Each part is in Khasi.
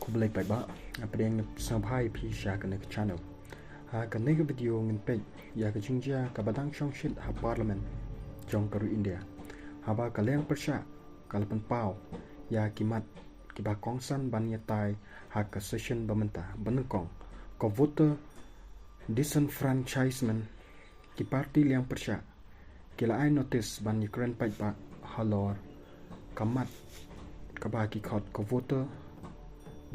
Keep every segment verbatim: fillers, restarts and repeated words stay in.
Khublei paidbah, nga pdiang sngewbha ïa phi sha kane ka channel. Ha kane ka video ngin peit ïa ka jingjia kaba dang shongshit ha Parliament jong ka ri India, haba ka liang pyrshah ka la pynpaw ïa ki mat kiba kongsan ban ïatai ha ka session ba mynta, ba nyngkong, ka voter disenfranchisement. Ki party liang pyrshah ki la ai notice ban ïakren paidbah halor ka mat kaba ki khot ka voter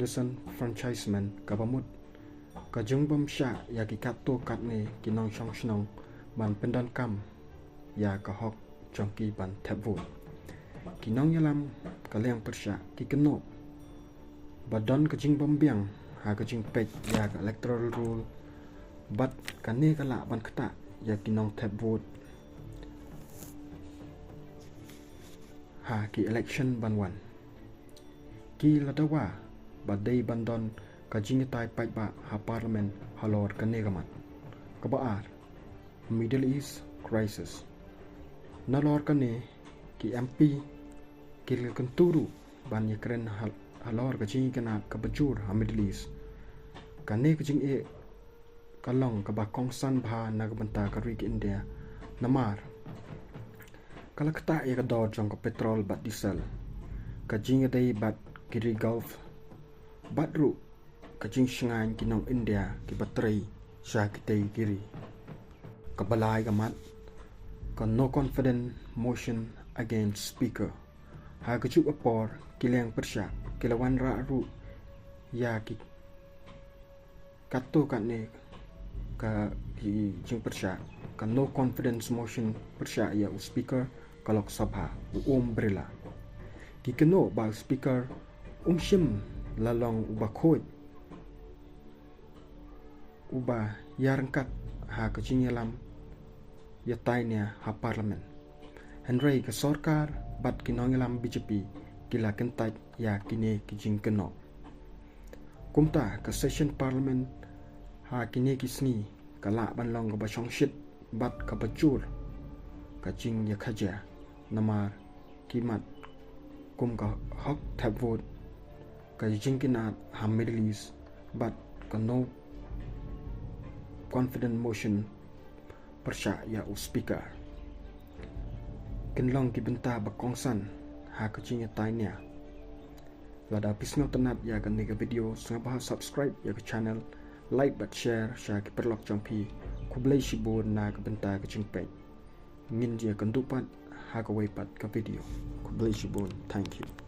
disenfranchisement, kaba mut ka jingbym shah ïa ki katto katne ki nongshong shnong ban pyndonkam ïa ka hok jong ki ban thep vote. Ki nongïalam ka liang pyrshah ki kynnoh ba don ka jingbymbiang ha ka jingpeit ïa ka electoral roll, bad kane ka lah ban ktah ïa ki nongthep vote ha ki election ban wan. Ki la dawa ba dei ban don ka jingïatai paidbah ha Parliament halor kane ka mat. Kaba ar, Middle East crisis. Nalor kane, ki M P ki la kyntu ruh ban ïakren hal-, halor ka jingïakynad kaba jur ha Middle East. Kane ka jingeh ka long kaba kongsan bha na ka bynta ka ri ka India, namar ka la ktah ïa ka dor jong ka petrol bad diesel, ka jingïadei bad ki ri Gulf, bad ruh ka jingshngaiñ ki nong India kiba trei sha kitei ki ri. Kaba lai ka mat, ka no confidence motion against speaker. Ha kajuh ka por, ki liang pyrshah ki la wanrah ruh ïa ki katto katne ka, ki jingpyrshah, ka no confidence motion pyrshah ïa u speaker ka Lok Sabha, u Om Birla. Ki kynnoh ba u speaker um shym la long uba khuid, uba ïaryngkat ha ka jingïalam ïatai nia ha Parliament. Hynrei ka sorkar bad ki nongïalam B J P ki la kyntait ïa kine ki jingkynnoh. Kumta ka session Parliament ha kine ki sngi ka lah ban long kaba shongshit bad kaba jur ka jingïakajia, namar ki mat kum ka hok thep vote, ka jingïakynad ha Middle East, bad ka no confidence motion pyrshah ïa u speaker. Kin long ki bynta ba kongsan ha ka jingïatai nia. Lada phi sngewtynnat ïa kane ka video, sngewbha subscribe ïa ka channel, like bad share sha ki paralok jong phi. Khublei shibun na ka bynta ka jingpeit. Ngin ïakynduh pat ha kawei pat ka video. Khublei shibun. Thank you.